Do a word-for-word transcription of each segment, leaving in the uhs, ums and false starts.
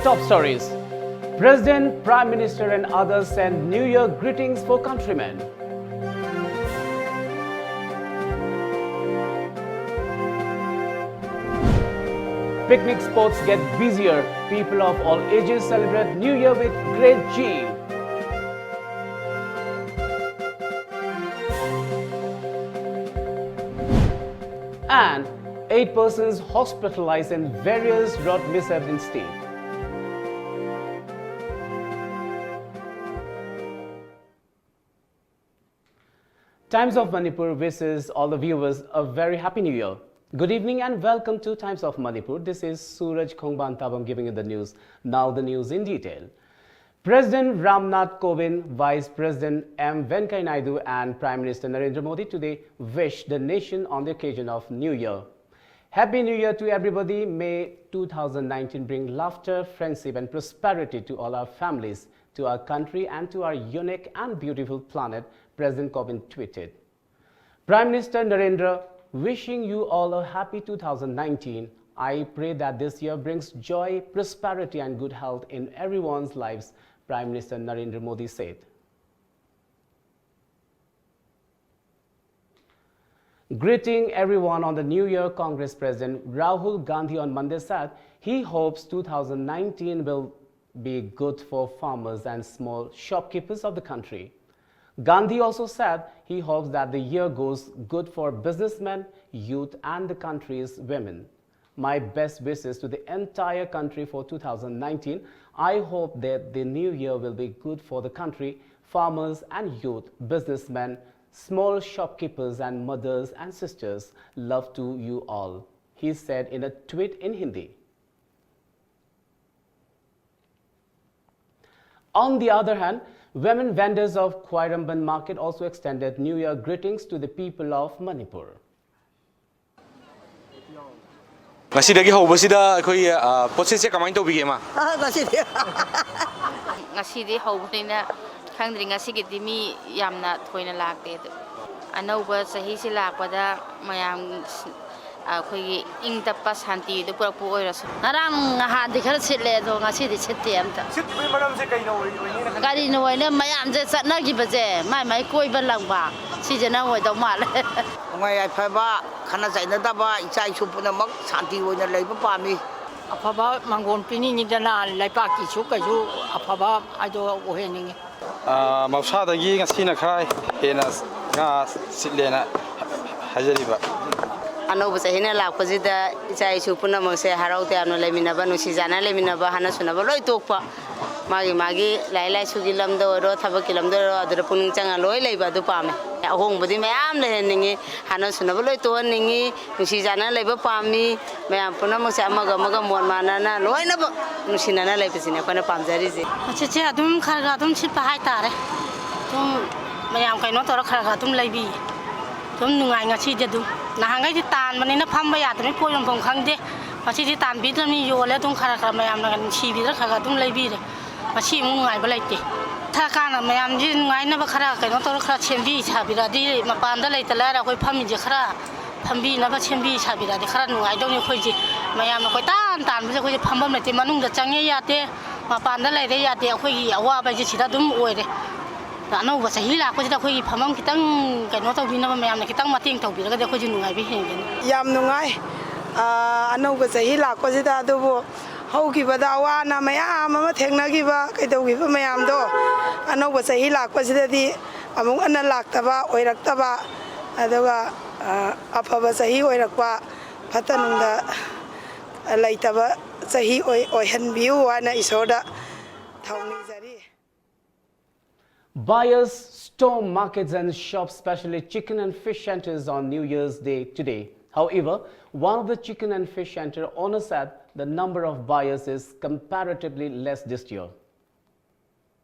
Top stories. President, Prime Minister and others send New Year greetings for countrymen. Picnic spots get busier. People of all ages celebrate New Year with great zeal. And eight persons hospitalized in various road mishaps in state. Times of Manipur wishes all the viewers a very happy new year. Good evening and welcome to Times of Manipur. This is Suraj Khongban Tabam giving you the news. Now the news in detail. President Ramnath Kovind, Vice President M Venkaiah Naidu and Prime Minister Narendra Modi today wish the nation on the occasion of New Year. Happy New Year to everybody. May two thousand nineteen bring laughter, friendship and prosperity to all our families, to our country and to our unique and beautiful planet, President Kovind tweeted. Prime Minister Narendra, wishing you all a happy two thousand nineteen. I pray that this year brings joy, prosperity and good health in everyone's lives, Prime Minister Narendra Modi said. Greeting everyone on the New Year, Congress President Rahul Gandhi on Monday said he hopes two thousand nineteen will be good for farmers and small shopkeepers of the country. Gandhi also said he hopes that the year goes good for businessmen, youth, and the country's women. My best wishes to the entire country for two thousand nineteen. I hope that the new year will be good for the country, farmers and youth, businessmen, small shopkeepers and mothers and sisters. Love to you all, he said in a tweet in Hindi. On the other hand, women vendors of Khwairamband market also extended New Year greetings to the people of Manipur. ꯉꯁꯤꯗꯒꯤ ꯍꯧꯕꯁꯤꯗ ꯑꯩꯈꯣꯏ ꯄꯣꯠꯁꯤꯠꯁꯦ ꯀꯃꯥꯏꯅ ꯇꯧꯕꯤꯒꯦ ꯃꯥ? ꯉꯁꯤꯗꯤ ꯉꯁꯤꯗꯤ ꯍꯧꯕꯅꯤꯅ ꯈꯪꯗ꯭ꯔꯤ꯫ ꯉꯁꯤꯒꯤꯗꯤ ꯃꯤ ꯌꯥꯝꯅ ꯊꯣꯏꯅ ꯂꯥꯛꯇꯦ꯫ ꯑꯗꯨ ꯑꯅꯧꯕ ꯆꯍꯤꯁꯤ ꯂꯥꯛꯄꯗ ꯃꯌꯥꯝ ꯑꯩꯈꯣꯏꯒꯤ ꯏꯪ ꯇꯞꯄ ꯁꯥꯟꯇꯤꯗꯨ ꯄꯨꯔꯛꯄ ꯑꯣꯏꯔꯁꯨ꯫ ꯉꯔꯥꯡ ꯅꯍꯥꯟꯗꯤ ꯈꯔ ꯁꯤꯠꯂꯦ, ꯑꯗꯣ ꯉꯁꯤꯗꯤ ꯁꯤꯠꯇꯦ ꯑꯝꯇ꯫ ꯁꯤꯠꯇ꯭ꯔꯤꯕꯒꯤ ꯃꯔꯝꯁꯦ ꯀꯩꯅ ꯑꯣꯏ- ꯑꯣꯏꯅꯤꯅ ꯈꯜꯂꯤ? ꯀꯔꯤꯅꯣ ꯑꯣꯏꯅ ꯃꯌꯥꯝꯁꯦ ꯆꯠꯅꯈꯤꯕꯁꯦ, ꯃꯥꯏ ꯃꯥꯏ ꯀꯣꯏꯕ ꯂꯪꯕ, ꯁꯤꯁꯤꯅ ꯑꯣꯏꯗꯧ ꯃꯥꯜꯂꯦ꯫ ꯅꯨꯡꯉꯥꯏ ꯌꯥꯏꯐꯕ, ꯈꯠꯅ ꯆꯩꯅꯗꯕ, ꯏꯆꯥ ꯏꯁꯨ ꯄꯨꯝꯅꯃꯛ ꯁꯥꯟꯇꯤ ꯑꯣꯏꯅ ꯂꯩꯕ ꯄꯥꯝꯃꯤ꯫ ꯑꯐꯕ ꯃꯥꯡꯒꯣꯟ ꯄꯤꯅꯤꯡꯉꯤꯗꯅ ꯂꯩꯄꯥꯛꯀꯤꯁꯨ ꯀꯩꯁꯨ ꯑꯐꯕ ꯍꯥꯏꯗꯣ ꯑꯣꯏꯍꯟꯅꯤꯡꯉꯤ꯫ ꯃꯍꯧꯁꯥꯗꯒꯤ ꯉꯁꯤꯅ ꯈꯔ ꯍꯦꯟꯅ ꯉꯥ ꯁꯤꯠꯂꯦꯅ ꯍꯥꯏꯖꯔꯤꯕ꯫ ꯑꯅꯧꯕ ꯆꯍꯤꯅ ꯂꯥꯛꯄꯁꯤꯗ ꯏꯆꯥ ꯏꯁꯨ ꯄꯨꯝꯅꯃꯛꯁꯦ ꯍꯔꯥꯎ ꯇꯌꯥꯝꯅ ꯂꯩꯃꯤꯟꯅꯕ, ꯅꯨꯡꯁꯤ ꯆꯥꯟꯅ ꯂꯩꯃꯤꯟꯅꯕ, ꯍꯥꯟꯅ ꯁꯨꯅꯕ ꯂꯣꯏ ꯇꯣꯛꯄ, ꯃꯥꯒꯤ ꯃꯥꯒꯤ ꯂꯥꯏꯔꯤꯛ ꯂꯥꯏꯁꯨꯒꯤ ꯂꯝꯗ ꯑꯣꯏꯔꯣ, ꯊꯕꯛꯀꯤ ꯂꯝꯗ ꯑꯣꯏꯔꯣ, ꯑꯗꯨꯗ ꯄꯨꯛꯅꯤꯡ ꯆꯪꯉ ꯂꯣꯏ ꯂꯩꯕ ꯑꯗꯨ ꯄꯥꯝꯃꯦ꯫ ꯑꯍꯣꯡꯕꯗꯤ ꯃꯌꯥꯝ ꯂꯩꯍꯟꯅꯤꯡꯉꯤ, ꯍꯥꯟꯅ ꯁꯨꯅꯕ ꯂꯣꯏ ꯇꯣꯛꯍꯟꯅꯤꯡꯉꯤ, ꯅꯨꯡꯁꯤ ꯆꯥꯟꯅ ꯂꯩꯕ ꯄꯥꯝꯃꯤ꯫ ꯃꯌꯥꯝ ꯄꯨꯝꯅꯃꯛꯁꯦ ꯑꯃꯒ ꯑꯃꯒ ꯃꯣꯠ ꯃꯥꯟꯅꯅ ꯂꯣꯏꯅꯃꯛ ꯅꯨꯡꯁꯤꯅꯅ ꯂꯩꯕꯁꯤꯅꯦ ꯑꯩꯈꯣꯏꯅ ꯄꯥꯝꯖꯔꯤꯁꯦ꯫ ꯃꯁꯤꯁꯦ ꯑꯗꯨꯝ ꯈꯔ ꯈꯔ ꯑꯗꯨꯝ ꯁꯤꯠꯄ ꯍꯥꯏꯇꯥꯔꯦ꯫ ꯑꯗꯨꯝ ꯃꯌꯥꯝ ꯀꯩꯅꯣ ꯇꯧꯔ ꯈꯔ ꯈꯔ ꯑꯗꯨꯝ ꯂꯩꯕꯤꯌꯦ꯫ ꯑꯗꯨꯝ ꯅꯨꯡꯉꯥꯏ ꯉꯁꯤꯗꯤ ꯑꯗꯨꯝ꯫ ꯅꯍꯥꯟꯈꯩꯗꯤ ꯇꯥꯟꯕꯅꯤꯅ ꯐꯝꯕ ꯌꯥꯗꯕꯅꯤꯅ ꯀꯣꯏ ꯌꯣꯟꯐꯝ ꯈꯪꯗꯦ꯫ ꯉꯁꯤꯗꯤ ꯇꯥꯟꯕꯤꯗ꯭ꯔꯕꯅꯤꯅ ꯌꯣꯜꯂꯦ ꯑꯗꯨꯝ ꯈꯔ ꯈꯔ ꯃꯌꯥꯝꯅ ꯅꯨꯡꯁꯤꯕꯤꯗꯅ ꯈꯔ ꯈꯔ ꯑꯗꯨꯝ ꯂꯩꯕꯤꯔꯦ꯫ ꯉꯁꯤ ꯑꯃꯨꯛ ꯅꯨꯡꯉꯥꯏꯕ ꯂꯩꯇꯦ꯫ ꯊꯛꯑꯀꯥꯟꯗ ꯃꯌꯥꯝꯁꯤ ꯅꯨꯡꯉꯥꯏꯅꯕ ꯈꯔ ꯀꯩꯅꯣ ꯇꯧꯔ ꯈꯔ ꯁꯦꯝꯕꯤ ꯁꯥꯕꯤꯔꯛꯑꯗꯤ ꯃꯄꯥꯟꯗ ꯂꯩꯇ ꯂꯥꯏꯔ ꯑꯩꯈꯣꯏ ꯐꯝꯃꯤꯁꯦ ꯈꯔ ꯐꯝꯕꯤꯅꯕ ꯁꯦꯝꯕꯤ ꯁꯥꯕꯤꯔꯛꯑꯗꯤ ꯈꯔ ꯅꯨꯡꯉꯥꯏꯗꯧꯅꯤ ꯑꯩꯈꯣꯏꯁꯦ꯫ ꯃꯌꯥꯝꯅ ꯀꯣꯏꯇꯥꯟ ꯇꯥꯟꯕꯁꯦ ꯑꯩꯈꯣꯏꯁꯦ ꯐꯝꯐꯝ ꯂꯩꯇꯦ꯫ ꯃꯅꯨꯡꯗ ꯆꯪꯉꯦ ꯌꯥꯗꯦ, ꯃꯄꯥꯟꯗ ꯂꯩꯔꯦ ꯌꯥꯗꯦ꯫ ꯑꯩꯈꯣꯏꯒꯤ ꯑꯋꯥꯕ ꯍꯥꯏꯁꯦ ꯁꯤꯗ ꯑꯗꯨꯝ ꯑꯣꯏꯔꯦ꯫ ꯑꯅꯧꯕ ꯆꯍꯤ ꯂꯥꯛꯄꯁꯤꯗ ꯑꯩꯈꯣꯏꯒꯤ ꯐꯝꯐꯝ ꯈꯤꯇꯪ ꯀꯩꯅꯣ ꯇꯧꯕꯤꯅꯕ ꯃꯌꯥꯝꯅ ꯈꯤꯇꯪ ꯃꯇꯦꯡ ꯇꯧꯕꯤꯔꯒꯗꯤ ꯑꯩꯈꯣꯏꯁꯨ ꯅꯨꯡꯉꯥꯏꯕ ꯍꯦꯟꯒꯅꯤ꯫ ꯌꯥꯝ ꯅꯨꯡꯉꯥꯏ꯫ ꯑ, ꯑꯅꯧꯕ ꯆꯍꯤ ꯂꯥꯛꯄꯁꯤꯗ ꯑꯗꯨꯕꯨ ꯍꯧꯈꯤꯕꯗ ꯑꯋꯥ ꯑꯅꯥ ꯃꯌꯥꯝ ꯑꯃ ꯊꯦꯡꯅꯈꯤꯕ ꯀꯩꯗꯧꯈꯤꯕ ꯃꯌꯥꯝꯗꯣ ꯑꯅꯧꯕ ꯆꯍꯤ ꯂꯥꯛꯄꯁꯤꯗꯗꯤ ꯑꯃꯨꯛ ꯍꯟꯅ ꯂꯥꯛꯇꯕ ꯑꯣꯏꯔꯛꯇꯕ, ꯑꯗꯨꯒ, ꯑ, ꯑꯐꯕ ꯆꯍꯤ ꯑꯣꯏꯔꯛꯄ, ꯐꯠꯇ ꯅꯨꯡꯗ ꯂꯩꯇꯕ ꯆꯍꯤ ꯑꯣꯏ-, ꯑꯣꯏꯍꯟꯕꯤꯌꯨ ꯍꯥꯏꯅ ꯏꯁꯣꯔꯗ ꯊꯧꯅꯤꯖꯔꯤ꯫ Buyers storm markets and shop specially chicken and fish centers on New Year's Day today. However, one of the chicken and fish center owner said the number of buyers is comparatively less this year.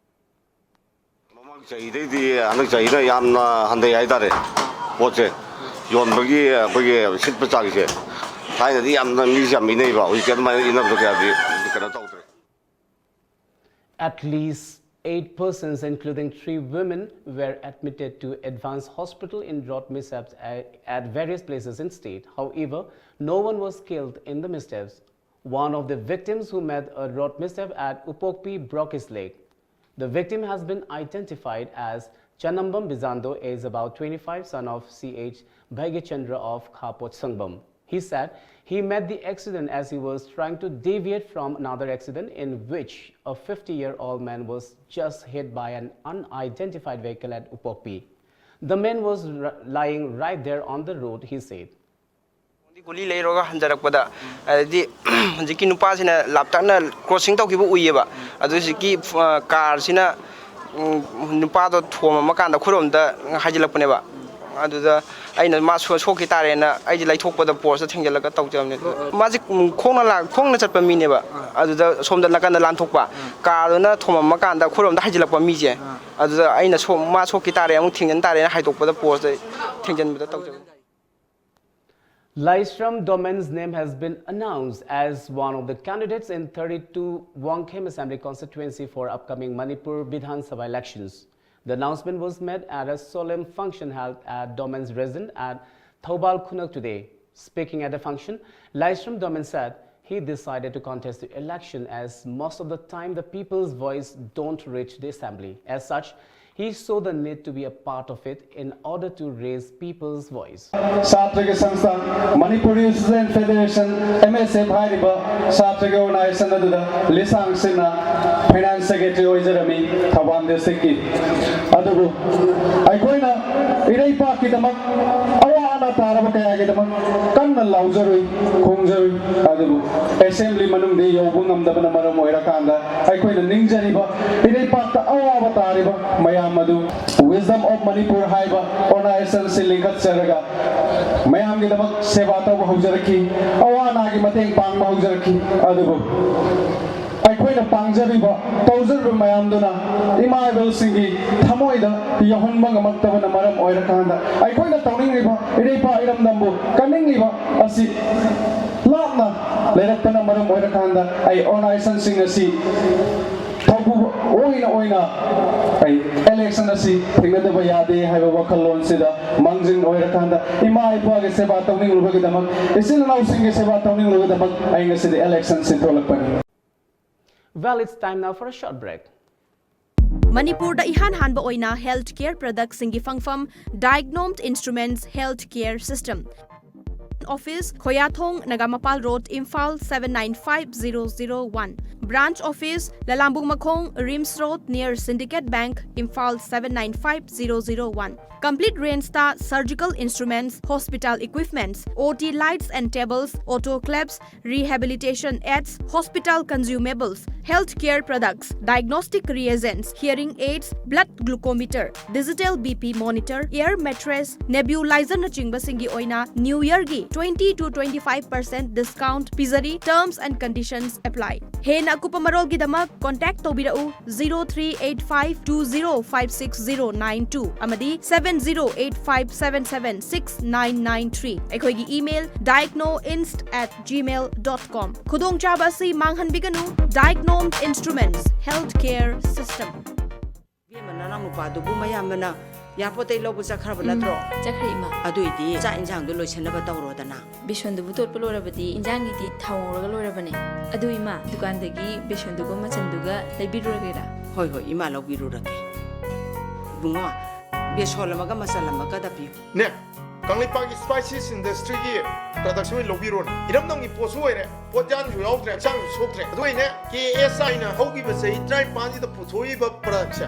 ꯃꯃꯥꯡ ꯆꯍꯤꯗꯩꯗꯤ ꯍꯟꯗꯛ ꯆꯍꯤꯅ ꯌꯥꯝꯅ ꯍꯟꯊꯩ ꯍꯥꯏꯇꯥꯔꯦ꯫ ꯄꯣꯠꯁꯦ ꯌꯣꯟꯕꯒꯤ ꯑꯩꯈꯣꯏꯒꯤ ꯁꯤꯠꯄ ꯆꯥꯡꯁꯦ ꯊꯥꯏꯅꯗꯤ ꯌꯥꯝꯅ ꯃꯤꯁꯦ ꯌꯥꯝ ꯏꯟꯅꯩꯕ, ꯍꯧꯖꯤꯛꯇꯤ ꯑꯗꯨꯃꯥꯏꯅ ꯏꯟꯅꯕꯗꯣ ꯀꯌꯥꯗꯤ ꯀꯩꯅꯣ ꯇꯧꯗ꯭ꯔꯦ꯫ At least Eight persons, including three women, were admitted to Advanced Hospital in road mishaps at, at various places in state. However, no one was killed in the mishaps. One of the victims who met a road mishap at Upokpi broke his leg. The victim has been identified as Chanambam Bizando, age about twenty-five, son of C H Bhaigachandra of Khapot Sangbam. He said he met the accident as he was trying to deviate from another accident in which a fifty-year-old man was just hit by an unidentified vehicle at Upokpi. The man was r- lying right there on the road, he said. ꯒꯨꯂꯤ ꯂꯩꯔꯨꯔꯒ ꯍꯟꯖꯔꯛꯄꯗ, ꯑꯗꯩꯗꯤ ꯍꯧꯖꯤꯛꯀꯤ ꯅꯨꯄꯥꯁꯤꯅ ꯂꯥꯞꯇꯛꯅ crossing ꯇꯧꯈꯤꯕ ꯎꯏꯌꯦꯕ꯫ ꯑꯗꯨ ꯍꯧꯖꯤꯛꯀꯤ ꯀꯥꯔꯁꯤꯅ ꯅꯨꯄꯥꯗꯣ ꯊꯣꯝꯃꯝꯃꯀꯥꯟꯗ ꯑꯩꯈꯣꯏꯔꯣꯝꯗ ꯍꯥꯏꯖꯤꯜꯂꯛꯄꯅꯦꯕ꯫ ꯑꯗꯨꯗ ꯑꯩꯅ ꯃꯥ ꯁꯣ- ꯁꯣꯛꯈꯤ ꯇꯥꯔꯦꯅ ꯑꯩꯁꯦ ꯂꯩꯊꯣꯛꯄꯗ ꯄꯣꯁꯇ ꯊꯦꯡꯖꯤꯜꯂꯒ ꯇꯧꯖꯕꯅꯦ꯫ ꯃꯥꯁꯦ ꯈꯣꯡꯅ ꯂꯥꯛ- ꯈꯣꯡꯅ ꯆꯠꯄ ꯃꯤꯅꯦꯕ꯫ ꯑꯗꯨꯗ ꯁꯣꯝꯗ ꯅꯥꯀꯟꯗ ꯂꯥꯟꯊꯣꯛꯄ, ꯀꯥꯔꯗꯨꯅ ꯊꯣꯝꯃꯝꯃꯀꯥꯟꯗ ꯑꯩꯈꯣꯏꯔꯣꯝꯗ ꯍꯥꯏꯖꯤꯜꯂꯛꯄ ꯃꯤꯁꯦ꯫ ꯑꯗꯨꯗ ꯑꯩꯅ ꯁꯣ- ꯃꯥ ꯁꯣꯛꯈꯤ ꯇꯥꯔꯦ, ꯑꯃꯨꯛ ꯊꯦꯡꯖꯤꯟ ꯇꯥꯔꯦꯅ ꯍꯥꯏꯗꯣꯛꯄꯗ ꯄꯣꯁꯇ ꯊꯦꯡꯖꯤꯟꯕꯗ ꯇꯧꯖꯕꯅꯦ꯫ Laishram Domen's name has been announced as one of the candidates in thirty-two Wangkhem Assembly Constituency for upcoming Manipur Bidhan Sabha elections. The announcement was made at a solemn function held at Domen's residence at Thoubal Khunuk today. Speaking at the function, Laishram Domen said he decided to contest the election as most of the time the people's voice don't reach the assembly. As such, he saw the need to be a part of it in order to raise people's voice. ꯁꯥꯇ꯭ꯔꯒꯤ ꯁꯪꯁꯊꯥꯟ Manipuri student federation, M ꯑꯦꯁ F ꯍꯥꯏꯔꯤꯕ ꯁꯥꯇ꯭ꯔꯒꯤ organisation ꯑꯗꯨꯗ ꯂꯤꯁꯥꯡ ꯁꯤꯟꯅ finance secretary ꯑꯣꯏꯖꯔꯝꯃꯤ Thoubal ꯗꯤꯁꯇ꯭ꯔꯤꯛꯀꯤ꯫ ꯑꯗꯨꯕꯨ ꯑꯩꯈꯣꯏꯅ ꯏꯔꯩꯄꯥꯛꯀꯤꯗꯃꯛ ꯑꯋꯥ ꯑꯅꯥ ꯇꯥꯔꯕ ꯀꯌꯥꯒꯤꯗꯃꯛ ꯀꯟꯅ ꯂꯥꯎꯖꯔꯨꯏ, ꯈꯣꯡꯖꯔꯨꯏ꯫ ꯑꯗꯨꯕꯨ ꯑꯦꯁꯦꯝꯕ꯭ꯂꯤ ꯃꯅꯨꯡꯗ ꯌꯧꯕ ꯉꯝꯗꯕꯅ ꯃꯔꯝ ꯑꯣꯏꯔꯀꯥꯟꯗ ꯑꯩꯈꯣꯏꯅ ꯅꯤꯡꯖꯔꯤꯕ ꯏꯔꯩꯄꯥꯛꯇ ꯑꯋꯥꯕ ꯇꯥꯔꯤꯕ ꯃꯌꯥꯝ ꯑꯗꯨ Wisdom of Manipur ꯍꯥꯏꯕ ꯑꯣꯔꯒꯅꯥꯏꯖꯦꯁꯟ ꯑꯁꯤ ꯂꯤꯡꯈꯠꯆꯔꯒ ꯃꯌꯥꯝꯒꯤꯗꯃꯛ ꯁꯦꯕꯥ ꯇꯧꯕ ꯍꯧꯖꯔꯛꯈꯤ, ꯑꯋꯥ ꯑꯅꯥꯒꯤ ꯃꯇꯦꯡ ꯄꯥꯡꯕ ꯍꯧꯖꯔꯛꯈꯤ꯫ ꯑꯗꯨꯕꯨ ꯑꯩꯈꯣꯏꯅ ꯄꯥꯡꯖꯔꯤꯕ, ꯇꯧꯖꯔꯤꯕ ꯃꯌꯥꯝꯗꯨꯅ ꯏꯃꯥ ꯏꯕꯦꯜꯁꯤꯡꯒꯤ ꯊꯃꯣꯏꯗ ꯌꯧꯍꯟꯕ ꯉꯝꯃꯛꯇꯕꯅ ꯃꯔꯝ ꯑꯣꯏꯔꯀꯥꯟꯗ ꯑꯩꯈꯣꯏꯅ ꯇꯧꯅꯤꯡꯂꯤꯕ ꯏꯔꯩꯄꯥꯛ ꯏꯔꯝꯗꯝꯕꯨ ꯀꯟꯅꯤꯡꯂꯤꯕ ꯑꯁꯤ ꯂꯥꯞꯅ ꯂꯩꯔꯛꯄꯅ ꯃꯔꯝ ꯑꯣꯏꯔꯀꯥꯟꯗ ꯑꯩ ꯑꯣꯔꯒꯅꯥꯏꯖꯦꯁꯟꯁꯤꯡ ꯑꯁꯤ ꯊꯧꯄꯨꯕ ꯑꯣꯏ ꯑꯩꯅ ꯑꯣꯏꯅ ꯑꯩ ꯏꯂꯦꯛꯁꯟ ꯑꯁꯤ ꯊꯦꯡꯅꯗꯕ ꯌꯥꯗꯦ ꯍꯥꯏꯕ ꯋꯥꯈꯜꯂꯣꯟꯁꯤꯗ ꯃꯥꯡꯖꯤꯜ ꯑꯣꯏꯔꯀꯥꯟꯗ ꯏꯃꯥ ꯏꯄꯥꯒꯤ ꯁꯦꯕꯥ ꯇꯧꯅꯤꯡꯂꯨꯕꯒꯤꯗꯃꯛ, ꯏꯆꯤꯜ ꯏꯅꯥꯎꯁꯤꯡꯒꯤ ꯁꯦꯕꯥ ꯇꯧꯅꯤꯡꯂꯨꯕꯒꯤꯗꯃꯛ ꯑꯩ ꯉꯁꯤꯗꯤ election ꯁꯤꯟꯊꯣꯛꯂꯛꯄꯅꯤ꯫ Well, it's time now for a short break. ꯃꯅꯤꯄꯨꯔꯗ ꯏꯍꯥꯟ ꯍꯥꯟꯕ ꯑꯣꯏꯅ ꯍꯦꯜꯊ ꯀꯦꯌꯔ ꯄ꯭ꯔꯗꯛꯁꯤꯡꯒꯤ ꯐꯪꯐꯝ Diagnome Instruments Health Care System. Office, Khoyathong, Nagamapal Road, Imphal seven nine five zero zero one. Branch office, Lalambung Makhong, Rims Road, near Syndicate Bank, Imphal seven nine five zero zero one. Complete range ta surgical instruments, hospital equipments, O T lights and tables, autoclaves, rehabilitation aids, hospital consumables, healthcare products, diagnostic reagents, hearing aids, blood glucometer, digital B P monitor, air mattress, nebulizer ꯅꯆꯤꯡꯕꯁꯤꯡꯒꯤ ꯑꯣꯏꯅ New Year ꯒꯤ twenty to twenty five percent discount ꯄꯤꯖꯔꯤ꯫ Terms and conditions apply. ꯍꯦꯟꯅ ꯑꯀꯨꯞꯄ ꯃꯔꯣꯜꯒꯤꯗꯃꯛ contact ꯇꯧꯕꯤꯔꯛꯎ zero three eight five two zero five six zero nine two ꯑꯃꯗꯤ seven zero eight five seven seven six nine nine three꯫ ꯑꯩꯈꯣꯏꯒꯤ email diagnoinst at gmail dot com꯫ ꯈꯨꯗꯣꯡꯆꯥꯕ ꯑꯁꯤ ꯃꯥꯡꯍꯟꯕꯤꯒꯅꯨ꯫ Diagnome Instruments Healthcare System꯫ ꯏꯕꯦꯝꯃ, ꯅꯅꯥꯎ ꯅꯨꯄꯥꯗꯨꯕꯨ ꯃꯌꯥꯝꯕꯅ ꯌꯥꯄꯣꯠꯇꯩ ꯂꯧꯕ ꯆꯠꯈ꯭ꯔꯕ ꯅꯠꯇ꯭ꯔꯣ? ꯆꯠꯈ꯭ꯔꯦ, ꯏꯃꯥ꯫ ꯑꯗꯨꯏꯗꯤ ꯆꯥꯛ ꯏꯟꯁꯥꯡꯗꯣ ꯂꯣꯏꯁꯤꯟꯅꯕ ꯇꯧꯔꯣꯗꯅ꯫ ꯕꯦꯁꯣꯟꯗꯨꯕꯨ ꯇꯣꯠꯄ ꯂꯣꯏꯔꯕꯗꯤ ꯏꯟꯖꯥꯡꯒꯤꯗꯤ ꯊꯥꯎ ꯉꯧꯔꯒ ꯂꯣꯏꯔꯕꯅꯦ꯫ ꯑꯗꯨ, ꯏꯃꯥ, ꯗꯨꯀꯥꯟꯗꯒꯤ ꯕꯦꯁꯣꯟꯗꯨꯒ ꯃꯆꯟꯗꯨꯒ ꯂꯩꯕꯤꯔꯨꯔꯒꯦꯔꯥ? ꯍꯣꯏ, ꯍꯣꯏ, ꯏꯃꯥ ꯂꯧꯕꯤꯔꯨꯔꯒꯦ꯫ ꯏꯕꯨꯡꯉꯣ, ꯕꯦꯁꯣꯟ ꯑꯃꯒ ꯃꯆꯜ ꯑꯃꯒꯗ ꯄꯤꯌꯨ꯫ ꯅꯦ, ꯀꯪꯂꯩꯄꯥꯛꯀꯤ ꯁ꯭ꯄꯥꯏꯁꯤꯁ ꯏꯟꯗꯁꯇ꯭ꯔꯤꯒꯤ ꯄ꯭ꯔꯗꯛꯁꯦ ꯑꯣꯏꯅ ꯂꯧꯕꯤꯔꯣꯅꯦ꯫ ꯏꯔꯝꯗꯝꯒꯤ ꯄꯣꯠꯁꯨ ꯑꯣꯏꯔꯦ, ꯄꯣꯠꯌꯥꯟꯁꯨ ꯌꯥꯎꯗ꯭ꯔꯦ, ꯍꯛꯆꯥꯡꯁꯨ ꯁꯣꯛꯇ꯭ꯔꯦ꯫ ꯑꯗꯨ ꯑꯣꯏꯅꯦ, ꯀꯦ ꯑꯦꯁ ꯑꯥꯏꯅ ꯍꯧꯈꯤꯕ ꯆꯍꯤ ꯇꯔꯥꯅꯤꯄꯥꯟꯁꯤꯗ ꯄꯨꯊꯣꯛꯏꯕ ꯄ꯭ꯔꯗꯛꯁꯦ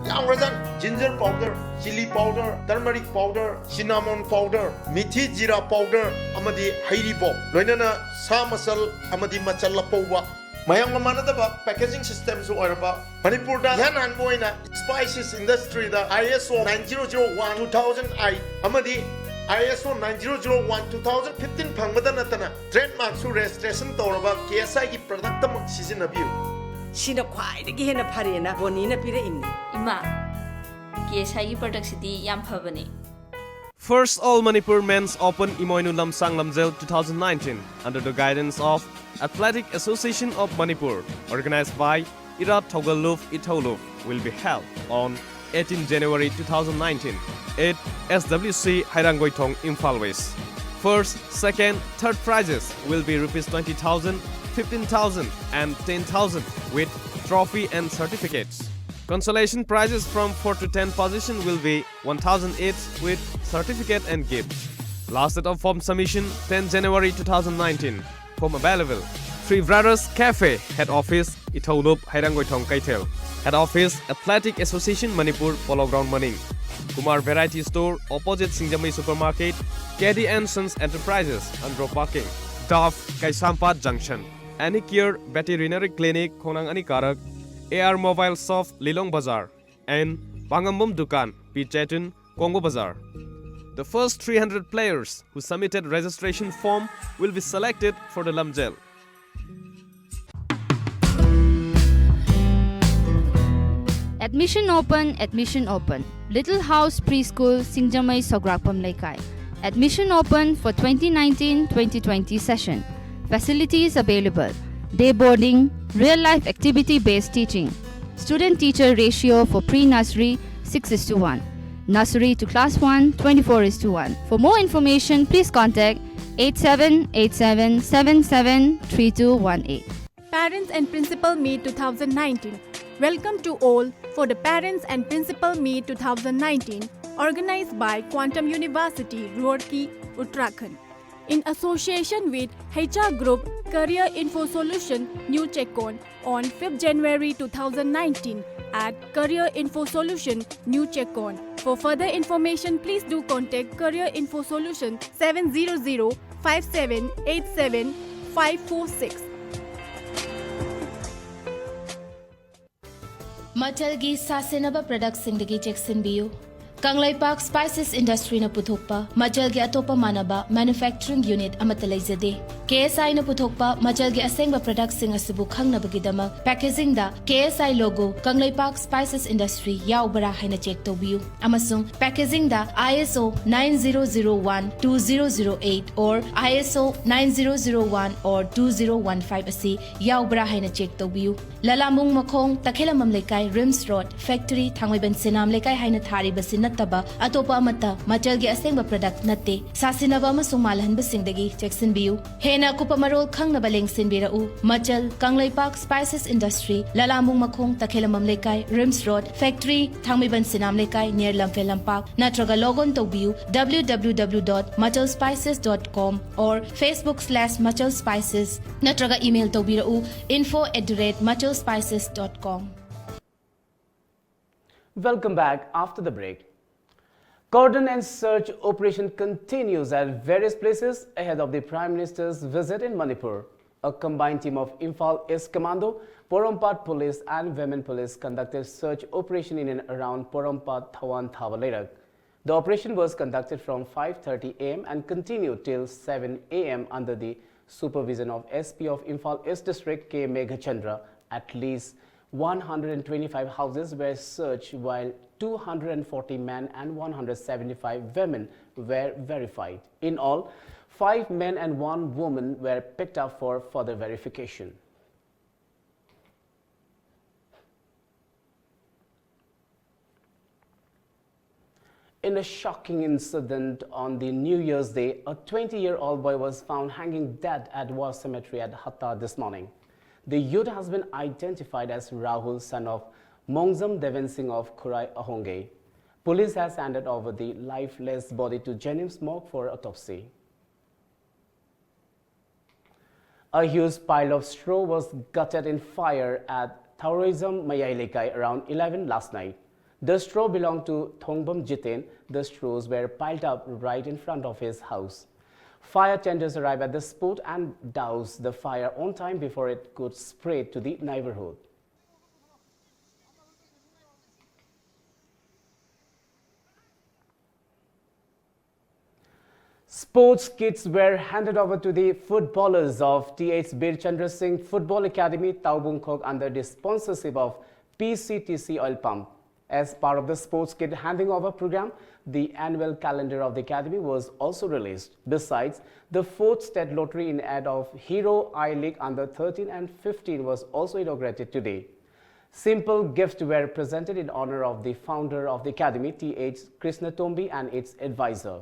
ꯌꯥꯝꯈ꯭ꯔꯖꯥꯠꯅꯤ꯫ Ginger powder, chilli powder, turmeric powder, cinnamon powder, methi jeera powder ꯑꯃꯗꯤ ꯍꯩꯔꯤꯕꯣꯞ, ꯂꯣꯏꯅꯅ ꯁꯥ ꯃꯆꯜ ꯑꯃꯗꯤ ꯃꯆꯜ ꯑꯄꯧꯕ, ꯃꯌꯥꯝꯒ ꯃꯥꯟꯅꯗꯕ ꯄꯦꯀꯦꯖꯤꯡ ꯁꯤꯁꯇꯦꯝꯁꯨ ꯑꯣꯏꯔꯕ, ꯃꯅꯤꯄꯨꯔꯗ ꯏꯍꯥꯟ ꯍꯥꯟꯕ ꯑꯣꯏꯅ ꯁ꯭ꯄꯥꯏꯁꯤꯁ ꯏꯟꯗꯁꯇ꯭ꯔꯤꯗ ꯑꯥꯏ ꯑꯦꯁ ꯑꯣ nine zero zero one two thousand eight ꯑꯃꯗꯤ ꯑꯥꯏ ꯑꯦꯁ ꯑꯣ nine zero zero one two thousand fifteen ꯐꯪꯕꯗ ꯅꯠꯇꯅ ꯇ꯭ꯔꯦꯗꯃꯥꯔꯛꯁꯨ ꯔꯦꯖꯤꯁꯇ꯭ꯔꯦꯁꯟ ꯇꯧꯔꯕ ꯀꯦ ꯑꯦꯁ ꯑꯥꯏꯒꯤ ꯄ꯭ꯔꯗꯛꯇꯃꯛ ꯁꯤꯖꯤꯟꯅꯕꯤꯌꯨ꯫ ꯁꯤꯅ ꯈ꯭ꯋꯥꯏꯗꯒꯤ ꯍꯦꯟꯅ ꯐꯔꯦꯅ ꯕꯣꯅꯤꯅ ꯄꯤꯔꯛꯏꯕꯅꯤ꯫ ꯏꯃꯥ, ꯀꯦ ꯑꯦꯁ ꯑꯥꯏꯒꯤ ꯄ꯭ꯔꯗꯛꯁꯤꯗꯤ ꯌꯥꯝ ꯐꯕꯅꯦ꯫ First All Manipur Men's Open Imoinu Lamsang Lamjel two thousand nineteen under the guidance of Athletic Association of Manipur, organized by Irat Thogallup Ithouloup will be held on eighteen January two thousand nineteen at S W C Hairangoithong, Imphal West. First, second, third prizes will be rupees twenty thousand, fifteen thousand and ten thousand with trophy and certificates. Consolation prizes from four to ten position will be one thousand each with certificate and gift. Last date of form submission, ten January two thousand nineteen. Form available. Three Brothers Cafe, Head Office, Ithouloup, Hairangoithong, Keithel. Head Office, Athletic Association Manipur, Polo Ground Maning. Kumar Variety Store, opposite Singjamei Supermarket, K D and Sons Enterprises, Andro Parking. Dove, Kaisampat Junction. Any Care Veterinary Clinic, Khongnang Anikarak. A R Mobile Shop, Lilong Bazar. And Pangambum Dukan, P Chetun, Kongbo Bazar. The first three hundred players who submitted registration form will be selected for the Lamjel. Admission open, admission open. Little House Preschool, Singjamei, Sograkpam Leikai. Admission open for twenty nineteen twenty twenty session. Facilities available. Day boarding, real life activity based teaching. Student teacher ratio for pre nursery six is to one. Nursery to class one, twenty-four is to one. For more information, please contact eight seven eight seven seven seven three two one eight. Parents and Principal Meet two thousand nineteen. Welcome to all for the Parents and Principal Meet two thousand nineteen, organized by Quantum University, Roorkee, Uttarakhand. In association with H R Group, Career Info Solution, New Checkon, on fifth January two thousand nineteen at Career Info Solution, New Checkon. For further information, please do contact Career Info Solution seven zero zero five seven eight seven five four six. ꯃꯆꯜꯒꯤ ꯁꯥ ꯁꯦꯟꯅꯕ ꯄ꯭ꯔꯗꯛꯁꯤꯡꯗꯒꯤ ꯆꯦꯛꯁꯤꯟꯕꯤꯌꯨ꯫ Kangleipak Spices Industryꯅ ꯄꯨꯊꯣꯛꯄ ꯃꯆꯜꯒꯤ ꯑꯇꯣꯞꯄ ꯃꯥꯟꯅꯕ manufacturing unit ꯑꯃꯠꯇ ꯂꯩꯖꯗꯦ꯫ KSIꯅ ꯄꯨꯊꯣꯛꯄ ꯃꯆꯜꯒꯤ ꯑꯁꯦꯡꯕ productꯁꯤꯡ ꯑꯁꯤꯕꯨ ꯈꯪꯅꯕꯒꯤꯗꯃꯛ packagingꯗ KSI logo Kangleipak Spices Industry ꯌꯥꯎꯕ꯭ꯔꯥ ꯍꯥꯏꯅ check ꯇꯧꯕꯤꯌꯨ꯫ ꯑꯃꯁꯨꯡ packagingꯗ ISO nine zero zero one two zero zero eight or ISO nine zero zero one or two zero one five ꯑꯁꯤ ꯌꯥꯎꯕ꯭ꯔꯥ ꯍꯥꯏꯅ check ꯇꯧꯕꯤꯌꯨ꯫ ꯂꯂꯥꯃꯨꯡ ꯃꯈꯣꯡ, ꯇꯈꯦꯂꯝꯕꯝ ꯂꯩꯀꯥꯏ, RIMS Road, factory, ꯊꯥꯡꯃꯩꯕꯟ ꯁꯤꯅꯥꯝ ꯂꯩꯀꯥꯏ ꯍꯥꯏꯅ ꯊꯥꯔꯤꯕꯁꯤ ꯅꯠꯇꯕ ꯑꯇꯣꯞꯄ ꯑꯃꯠꯇ ꯃꯆꯜꯒꯤ ꯑꯁꯦꯡꯕ product ꯅꯠꯇꯦ꯫ ꯁꯥꯁꯤꯟꯅꯕ ꯑꯃꯁꯨꯡ ꯃꯥꯜꯍꯟꯕꯁꯤꯡꯗꯒꯤ ꯆꯦꯛꯁꯤꯟꯕꯤꯌꯨ꯫ ꯍꯦꯟꯅ ꯑꯀꯨꯞꯄ ꯃꯔꯣꯜ ꯈꯪꯅꯕ ꯂꯦꯡꯁꯤꯟꯕꯤꯔꯛꯎ꯫ ꯃꯆꯜ, ꯀꯪꯂꯩꯄꯥꯛ Spices Industry, ꯂꯂꯥꯃꯨꯡ ꯃꯈꯣꯡ, ꯇꯈꯦꯂꯝꯕꯝ ꯂꯩꯀꯥꯏ, RIMS Road, factory, ꯊꯥꯡꯃꯩꯕꯟ ꯁꯤꯅꯥꯝ ꯂꯩꯀꯥꯏ, near ꯂꯝꯐꯦꯜ ꯂꯝꯄꯥꯛ, ꯅꯠꯇ꯭ꯔꯒ log on ꯇꯧꯕꯤꯌꯨ W W W dot machal spices dot com or Facebook slash machal spices, ꯅꯠꯇ꯭ꯔꯒ email ꯇꯧꯕꯤꯔꯛꯎ info at the rate machal spices dot com. Welcome back after the break. Cordon and search operation continues at various places ahead of the Prime Minister's visit in Manipur. A combined team of Imphal East Commando, Porompat Police and Women Police conducted search operation in and around Porompat Thawan Thaba Leirak. The operation was conducted from five thirty a m and continued till seven a m under the supervision of S P of Imphal East District K Meghachandra. At least one hundred twenty-five houses were searched, while two hundred forty men and one hundred seventy-five women were verified. In all, five men and one woman were picked up for further verification. In a shocking incident on the New Year's Day, a twenty-year-old boy was found hanging dead at War Cemetery at Hatta this morning. The youth has been identified as Rahul, son of Mongzam Deven Singh of Khurai Ahonge. Police has handed over the lifeless body to JNIMS morgue for autopsy. A huge pile of straw was gutted in fire at Tharoizam Mayai Lekai around eleven last night. The straw belonged to Thongbam Jiten. The straws were piled up right in front of his house. Fire tenders arrived at the spot and doused the fire on time before it could spread to the neighborhood. Sports kits were handed over to the footballers of T H Bir Chandra Singh Football Academy, Taubung Khok, under the sponsorship of P C T C Oil Pump. As part of the sports kit handing over program, the annual calendar of the academy was also released. Besides, the fourth state lottery in aid of Hero I League under thirteen and fifteen was also inaugurated today. Simple gifts were presented in honor of the founder of the academy, T H Krishna Tombi, and its advisor.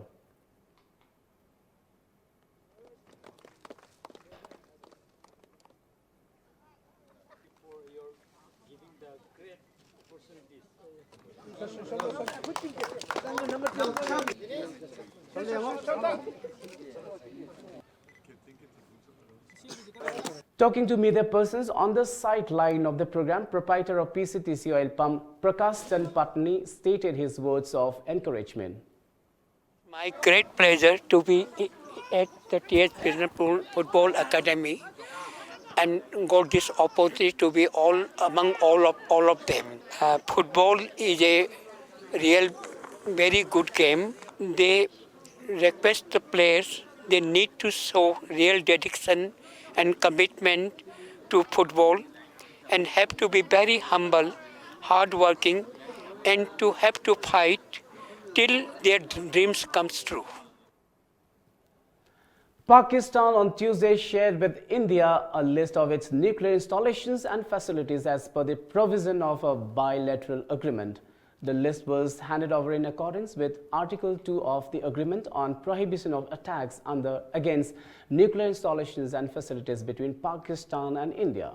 Talking to media persons on the sideline of the program, proprietor of P C T C Oil Pump, Prakash Chand Patni, stated his words of encouragement. My great pleasure to be at the T H Krishna Football Academy and got this opportunity to be all among all of all of them. Uh, football is a real very good game. They request the players they need to show real dedication and commitment to football and have to be very humble, hardworking, and to have to fight till their dreams comes true. Pakistan on Tuesday shared with India a list of its nuclear installations and facilities as per the provision of a bilateral agreement. The list was handed over in accordance with Article two of the Agreement on Prohibition of Attacks under against nuclear installations and facilities between Pakistan and India.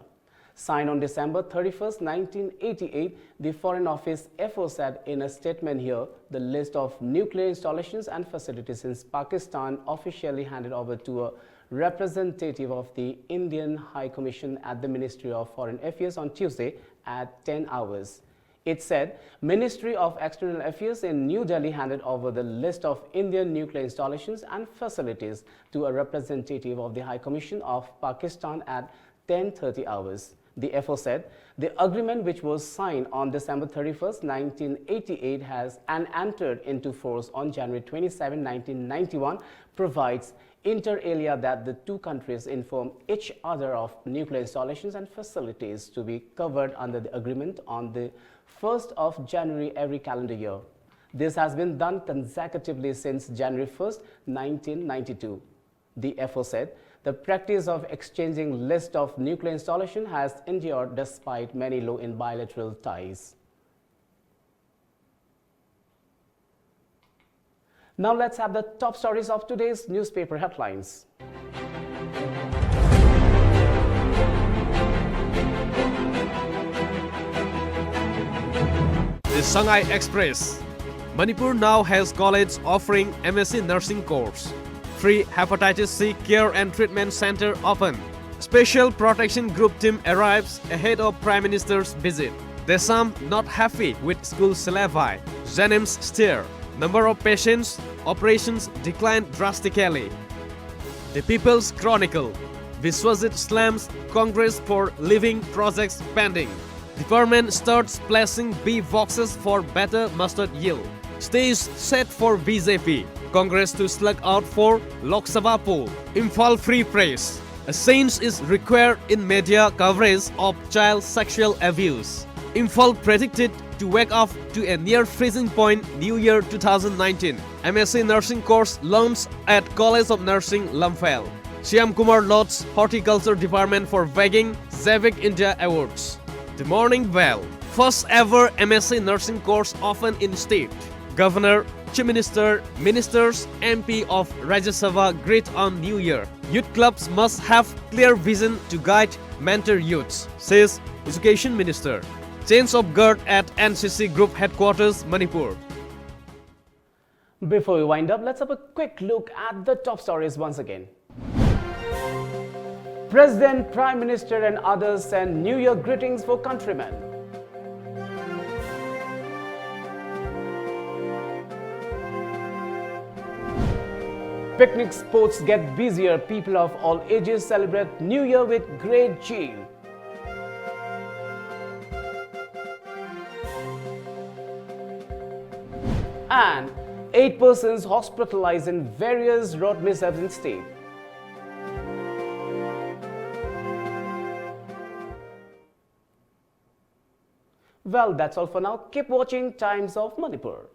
Signed on December thirty-first, nineteen eighty-eight, the Foreign Office F O said in a statement here, the list of nuclear installations and facilities in Pakistan officially handed over to a representative of the Indian High Commission at the Ministry of Foreign Affairs on Tuesday at ten hours. It said Ministry of External Affairs in New Delhi handed over the list of Indian nuclear installations and facilities to a representative of the High Commission of Pakistan at ten thirty hours. The F O said the agreement, which was signed on December thirty-first, nineteen eighty-eight, has and entered into force on January twenty-seven, nineteen ninety-one, provides inter alia that the two countries inform each other of nuclear installations and facilities to be covered under the agreement on the first of January every calendar year. This has been done consecutively since January first, nineteen ninety-two. The F O said the practice of exchanging list of nuclear installation has endured despite many low in bilateral ties. Now let's have the top stories of today's newspaper headlines. The Sangai Express. Manipur now has college offering M S C nursing course. Free hepatitis C care and treatment center open. Special protection group team arrives ahead of Prime Minister's visit. Desham not happy with school syllabi. JNIMS stare. Number of patients, operations declined drastically. The People's Chronicle. Biswajit slams Congress for leaving projects pending. Department starts placing bee boxes for better mustard yield. Stage set for B J P. Congress to slug out for Lok Sabha poll. Imphal Free Press. A change is required in media coverage of child sexual abuse. Imphal predicted to wake up to a near freezing point New Year two thousand nineteen. M S C nursing course launched at College of Nursing Lamphel. Shyam Kumar Lodge Horticulture Department for bagging Jaivik India Awards. The Morning Bell. First ever M S C nursing course open in state. Governor, Chief Minister, ministers, M P of Rajya Sabha greet on New Year. Youth clubs must have clear vision to guide, mentor youths, says Education Minister. Change of guard at N C C Group Headquarters, Manipur. Before we wind up, let's have a quick look at the top stories once again. President, Prime Minister and others send New Year greetings for countrymen. Picnic spots get busier. People of all ages celebrate New Year with great zeal. And eight persons hospitalized in various road mishaps in state. Well, that's all for now. Keep watching Times of Manipur.